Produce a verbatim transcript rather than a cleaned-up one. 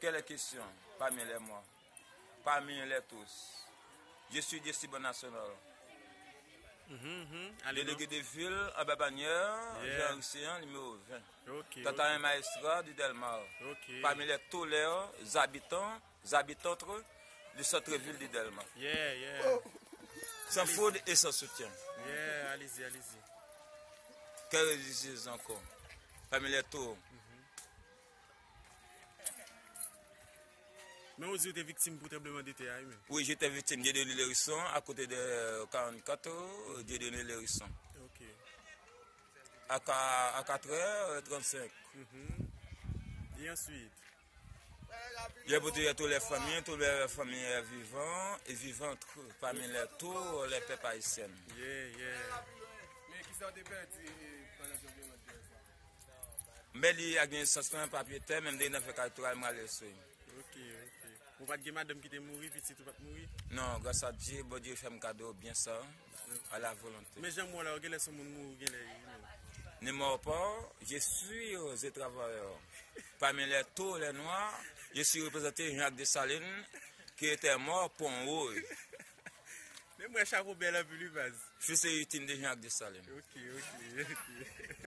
Quelle est question parmi les mois, parmi les tous? Je suis Jesse Bon National. Mhm, mhm. Allez, non. Délégué de ville à Babanière, Yeah. Jean Ricéan, numéro vingt. Ok, Tata M Maestra du Delmar. ok. Parmi les tous les habitants, habitantes du centre-ville du Delmar. Yeah, yeah. Sans foudre et sans soutien. Yeah, allez-y, allez-y. Quelle religieuse encore? Parmi les tous. Men ou di ou te viktim pou tranbleman de tè a, wi men. Oui, j'étais victime. J'ai donné l'hérisson à côté de quarante-quatre, j'ai donné l'hérisson. Ok. À, qua- à quatre heures trente-cinq. Mhm. Et ensuite? J'ai retrouvé toutes les familles, toutes les familles vivantes et vivantes parmi les tous les peuples haïtiens. Yeah, yeah. Men ki sa w te pèdi e, pandan tranbleman de tè sa? Mwen li ak nesans mwen, papye tè, menm de nan fè kay twal mwen ale sou. Ok, ok. Ou pa t gen madanm ki te mouri, pitit ou pa t mouri? Non, grâce à Dieu, Bondye fè m kado byen sa, à la volonté. Men jan m wè la, ou genlè se moun mouri, ou genlè wi men. Ne meurs pas, je suis aux travailleurs. Parmi les tous les noirs, je suis représenté Jean-Jacques Dessalines, qui était mort pour un rôle. Men mwen chapo bèl anpil wi baz. Fils légitime de Jean-Jacques Dessalines. Ok, ok, ok.